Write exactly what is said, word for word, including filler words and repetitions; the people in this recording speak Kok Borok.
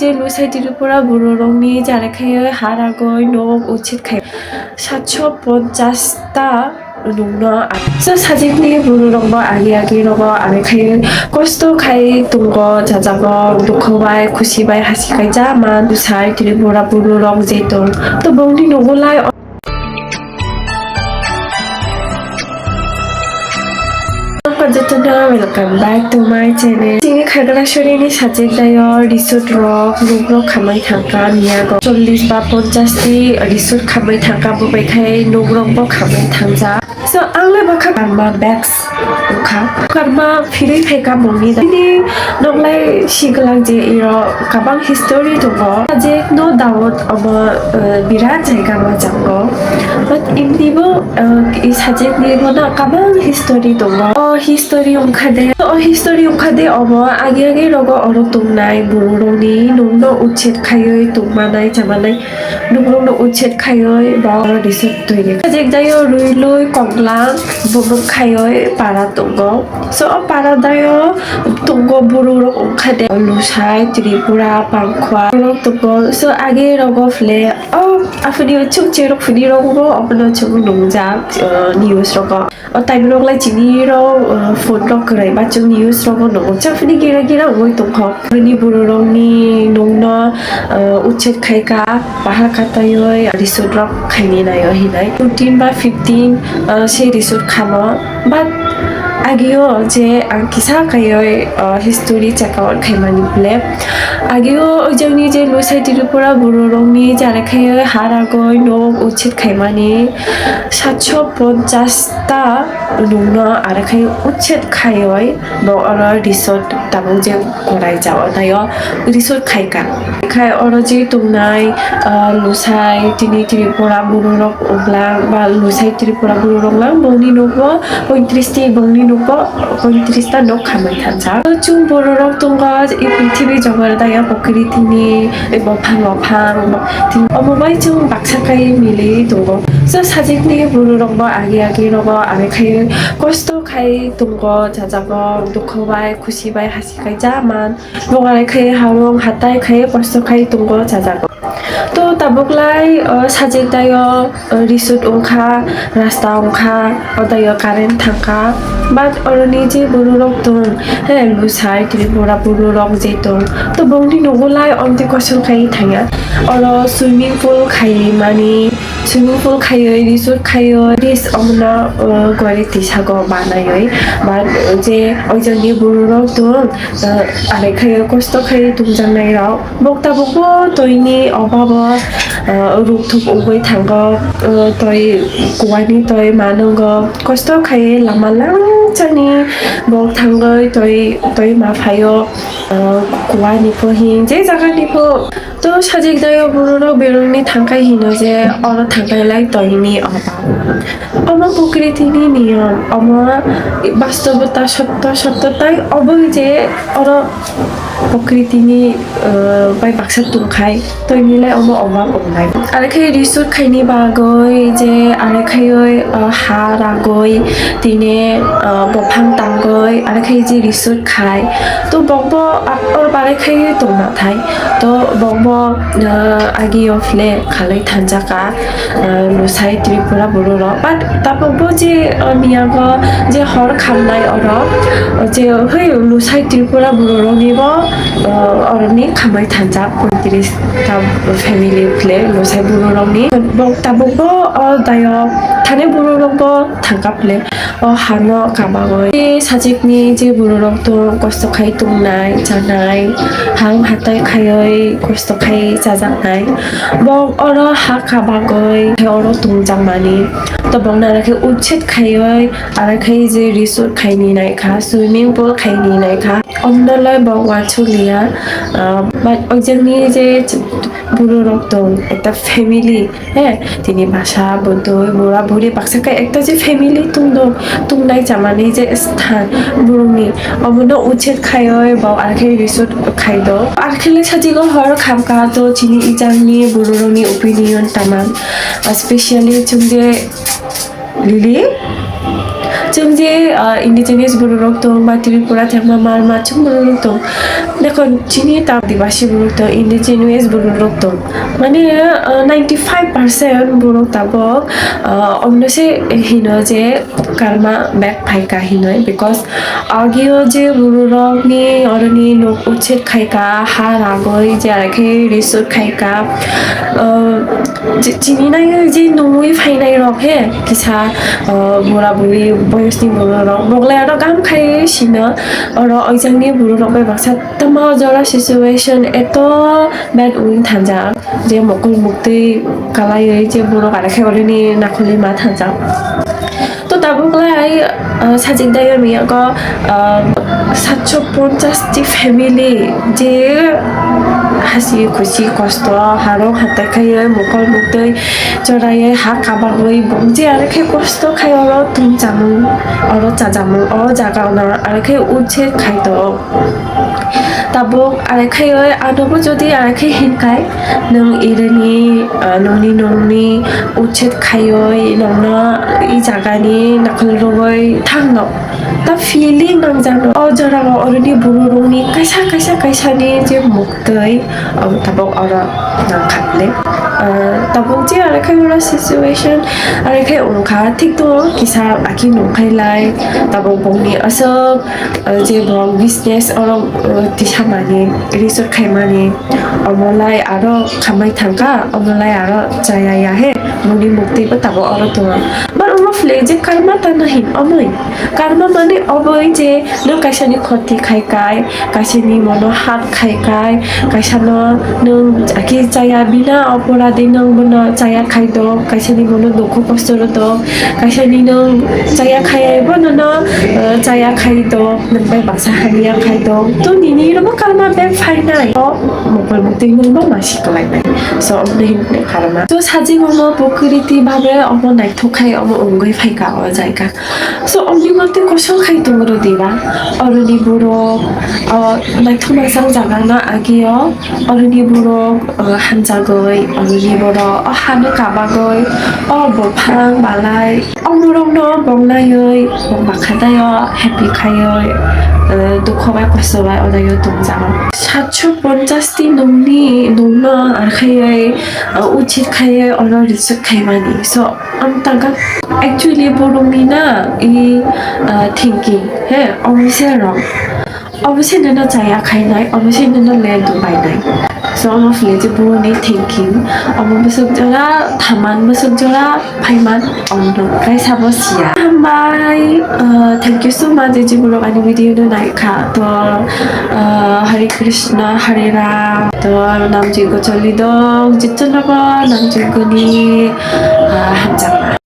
Je Lusai Tripura bororokni jare khe haragoi nok uchit khai satso ponchas ta nungno. So sajikni bororokbo agi agi rogo are khai kosto khai tongo, jajago dukho bai khusi bai hasi khai ja man Lusai Tripura bororok je tong to bongni nogo lai. Jotono welcome back to my channel. Chini Khagrasorini sajik dayo resort rok, nok rok khamai thangka miyago chollish ba ponchas ti resort khamai thangka, bo bai khai nok rok bo khamai thangja. So ang le bokha karma bags wngkha, karma phirwi phaika mungni. Bini nok lai siglak je iro kabang history tongo. Sajik no Daud obo, eh, birat jaiga majango. But imni bo, eh, i sajik ni bo na kabang history tongo. O history wngkha de, o history wngkha de obo agi agi rogo oro tongnai bororokni nungno uchit khaiwi tongmanai chamanai. Nungrokno uchet khaioi ba oro resort twi rikha. Sajik daio rwi lwi koklang bubuk khaioi para tongo. So o para daio tongo bororok wngkha de Lusai, Tripura, Pangkhua borok tongo. So age rogo phle o aphani chukche rok phani rogo obono chwng nungjak, uh, news rogo. O time rok lai chini rok, uh, phone rok kwrai ba chwng news rogo nungo. Chaphini gira gira wngwi tongkha. Bini bororokni nungno, uh, uchet khaika, bahar kataioi resort rok khaini naio hinai. Fourteen ba fifteen, uh, se resort khamo. But agio je ang kisa kaioi, uh, history check out khaimani ble. Agio ojoni je Lusai Tripura bororokni jare khaioi haragoi nok uchet khaimani satso ponchas ta nungno are khai uchet khaioi bo oro resort tabuk je korai jao taio resort khaika. Khai oro je tongnai, ah, Lusai tini Tripura bororok onglang ba Lusai Tripura bororok lang bongni nukbo poitris ti bongni nukbo poitris ta nok khamai thansa. Chung bororok tongo i prithibi jogor daya pokritini. Ebo phang o phang, omo bai chwng baksa kai mili tongo. So sajikni bororokbo agi agi rogo are khai kosto khai tongo, jajago dukho bai, khusi bai, hasi khai ja man. Bo are khai harong hatai khai kosto khai tongo, jajago. To tabuk lai, o sajik daio. Resort wngkha, rasta wngkha, odaio current thangkha. But oroni je bororok tong, he, Lusai, Tripura bororok je tong, to bongni nogo lai omtwi kosong khai thangya. Oro swimming pool khai mani, swimming pool khaioi, resort khaioi, this omono, uh, gori tisago banaioi. But, uh, je oijani bororok tong, uh, are khaioi, kosto khaioi tongjaknai rok. Bok tabukbo toini obabo, ah, rukthuk wngwi thango, ah, toi kuani toi manungo kosto khai lama langchani bok thangwi toi, toi ma phaio, ah, kuani pho hin je jagani pho. To sajik dayo bororok berokni thangkai hino je oro thangkai lai toini obab. Omo pokritini niyom, omo bastobota sotto, sotto tai obo je oro pokritini, uh, bai baksa tongkhai, toini lai omo obak wngnai. Are khe resort khaini bagwi je are khaioi, uh, ha ragwi tini, uh, bophang tangwi are khai je resort khai. To bokbo ap-, or bare khaioi tongma thai. To bokbo, uh, agi o phle khalai thanjaka. Ah, Lusai Tripura bororok. But tabukbo je, ah, miyago je hor khamnai oro, je hoi Lusai Tripura bororoknibo, ah, oroni khambai thanjak poitris ta family phle Lusai bororokni. Bo tabukbo o dayo thani bororokbo thangkha phle. O hano kabagoi. Tei sajikni je bororok tong kosto khai tongnai, chanai, hang hatai khaioi kosto khai chajaknai. Bo oro ha kabagoi, tei oro tongjakmani. To bongni aro khe uchet khaioi, aro khe je resort khaini naikha, swimming pool khaini naikha. Omno loi bo uansuk liya, ah, but ojekni je bororok tong, ekta family. He, tini basa, bwtwi, bura, buri, baksa khe ekta je family tongdo, tongnai chamani je sthan, borokni, omono uchet khaioi, bo arkhe resort khaido. Arkhe le sajigo hor khamkha, to chini ijangni bororokni opinion tama, especially chwng je Lily? Chwng je, ah, indigenous bororok tong, ba Tripura, Chakma, Marma, chwng bororok tong. Dekhon, chini ta Adibasi bororok tong, indigenous bororok tong. Mane, ah, ninety five percent borok tabok, ah, omno se hino je karma bag phaika hinoi, because agio je bororokni oroni nok uchet khaika, ha ragoi je arekhe resort khaika, ah, je chini nai je nungwi phainai rok he, kisa, ah, bura buri boyosni bororok, moglai aro gam khai sino, oro oijangni bororok bai baksa tamo jora situation eto bad wng thangjak, je mokol muktwi kalaiwi je borok arekhe oroni nakholi ma thangjak. To tabuk lai, ah, sajik dayami yago, ah, satso ponchas ti family je hasi khusi kosto harong hatai khaiwi mokol muktwi choraiwi ha kabagwi bong je arekhe kosto khai oro tong chamung oro chajamung o jaga ono arekhe uche khai to. Tabuk arekhe oi anobo jodi arekhe hinkai nwng irini, ah, nongni nongni uchet khaiwi nongno i jagani nakhol rogwi thangno. Ta feeling nangjakno o jorao oroni bororokni kaisa kaisa kaisani je muktwi, um, tabuk oro nangkha le. Ah, tabuk je arekhe oro situation arekhe wngkha thik to kisa aki nongkhailai tabuk bongni aswk, ah, je bong business oro, ah, tisamani resort khaimani. Omo lai aro khamai thangkha, omo lai aro chaya ya he, muni muktwi bo tabuk oro tongo. Mar omo phle je karma tano hin omoi. Karma mane oboi je nwng kaisani khoti khai kai, kaisani mono hat khai kai, kaisano nwng aki chaya bina oporadi nwng bono chaya khai do, kaisani mono dukhu kosto ro do, kaisani nwng chaya khai bono no, eh, chaya khai do. Nwng bai baksa hamya khai tong. To nini rogo karma bag phainai. O mokol muktwi nwng bo masi kwlainai. So, omni hin karma. To sajik omo pokriti babe omo naithok khai omo wngwi phaika o jaga. So, omni muktwi kosong khai tong ro diba. Oroni borok, o naithok majak jaga no agi o. Oroni borok, o hamjagwi, oroni borok, o hano kabagwi, o bophang balai. Omorokno bongnaiwi, bong bakha daio, happy khaioi, eh, dukho bai kosto bai odaio tongjago. Satso ponchas ti nungni, nungno ar khaioi, eh, uchit khaioi, ono reject khaimani. So, ang tangka, actually, borokni na, i, eh, thinking, he, omo se wrong. Obo se nono chaya khainai, obo se nono le dubainai. So, omo phile je boni thinking, omo bwswk jora thaman, bwswk jora phaiman, omo no kaisa bo siya. Hambai, uh, thank you so much, je borok ani video no naikha. To, uh, Hare Krishna, Hare Ram, to namjwi go choli dong, jitto nogo namjwi goni, uh, hamjakma.